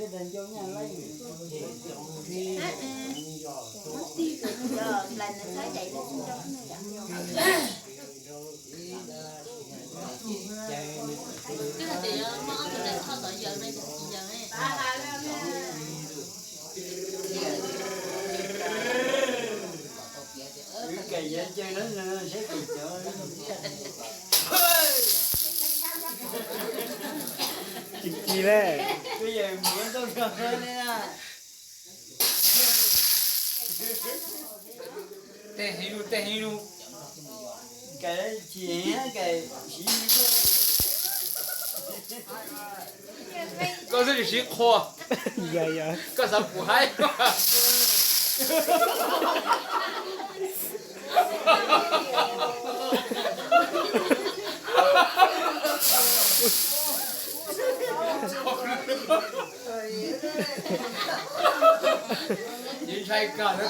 Wb kawm yeej ceg lawm no, saib kawm cov. Tsis ci le. Twb yog muab nrauj nrog qab ne na. Tej heev lug, tej heev lug. Kawm tsis heev, kawm siv. Koj twb tsis siv qhua. Koj xav pum haib. Yeej ntshai kawg na.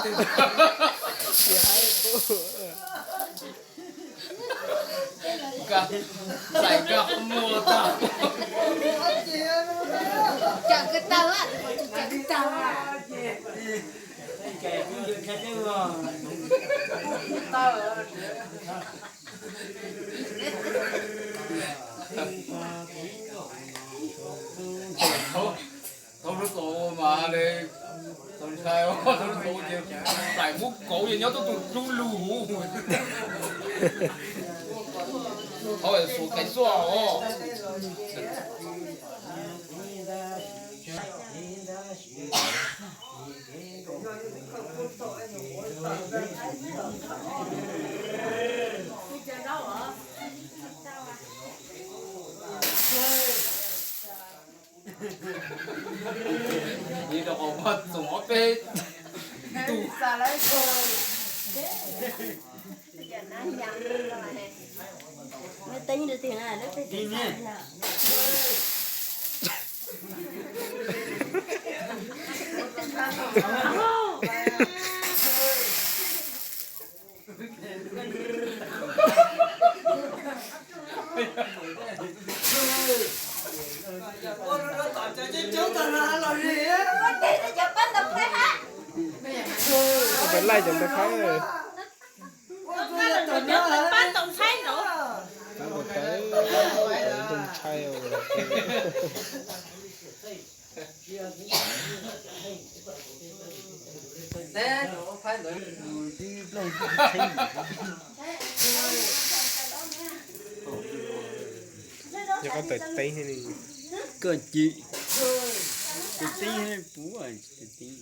Txais kawg muag tag. Cawm kwv tag, cawm kwv tag. Thaub lub tau mas le, tau ntshai, thaub lub tau ces txais muab kauv ces nyob tuaj tus dub lug. Thaub xuas kais xuaj os. Ib rau qhov muaj txoom ob peb tus. Pab laij cov ntawd pab. Pab ntawd pab, ntshai. Yog koj tawm teb li. Koj ci, koj teb puv, koj teb.